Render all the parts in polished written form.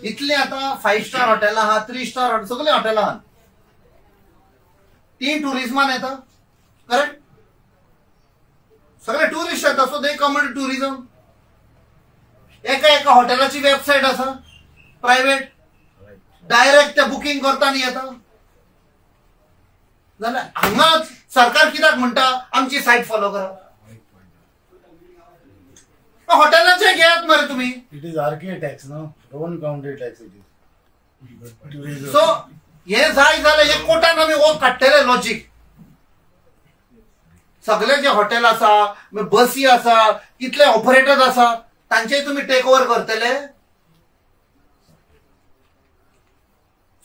इतले आतां 5 स्टार हॉटेलां आहा, 3 स्टार सगळे हॉटेलां आहा, ती टुरिज्मान येता, करेक्ट? सगळे टुरिस्ट येता, so they come in tourism. एका एका हॉटेलाची वेबसायट आसा प्रायव्हेट, डायरेक्ट ते बुकींग करता आनी येता. जाल्यार हांगाच सरकार कित्याक म्हणटा आमची सायट फॉलो करा? हॉटेलाचे घेयात मरे तुमी. It is RK tax न्हू, Rowan county tax it is. So हे जाय जाल्यार हे कोर्टान आमी वो काडटले लॉजीक. सगळे जे हॉटेल आसा, बसी आसा, कितले ऑपरेटर आसा, तांचेय तुमी टेक ओवर करतले.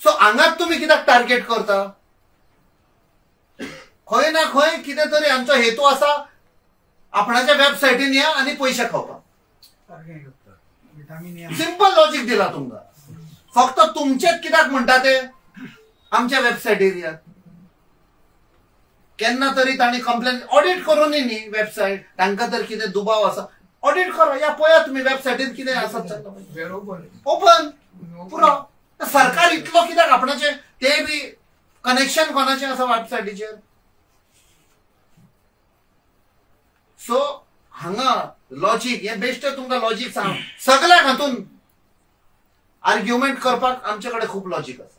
सो हांगाच तुमी कित्याक टार्गेट करता? खंय ना खंय कितें तरी आमचो हेतू आसा आपणाच्या वेबसायटीन या आनी पयशे खावपाक. सिंपल लॉजीक दिला तुमकां. फक्त तुमचेच कित्याक म्हणटा ते आमच्या वेबसायटीर या. केन्ना तरी तांणी कंप्लेन ऑडिट करूनय न्ही वेबसायट, तांकां तर कितें दुबाव आसा ऑडिट करा, या पळया तुमी वेबसायटीर कितें आसा ओपन पुरो. सरकार इतलो कित्याक आपणाचे ते बी कनेक्शन कोणाचें आसा वेबसायटीचेर? सो हांगा लॉजीक हें बेश्टें तुमकां लॉजीक सांग, सगळ्याक हातून आर्ग्युमेंट करपाक आमचे कडेन खूब लॉजीक आसा.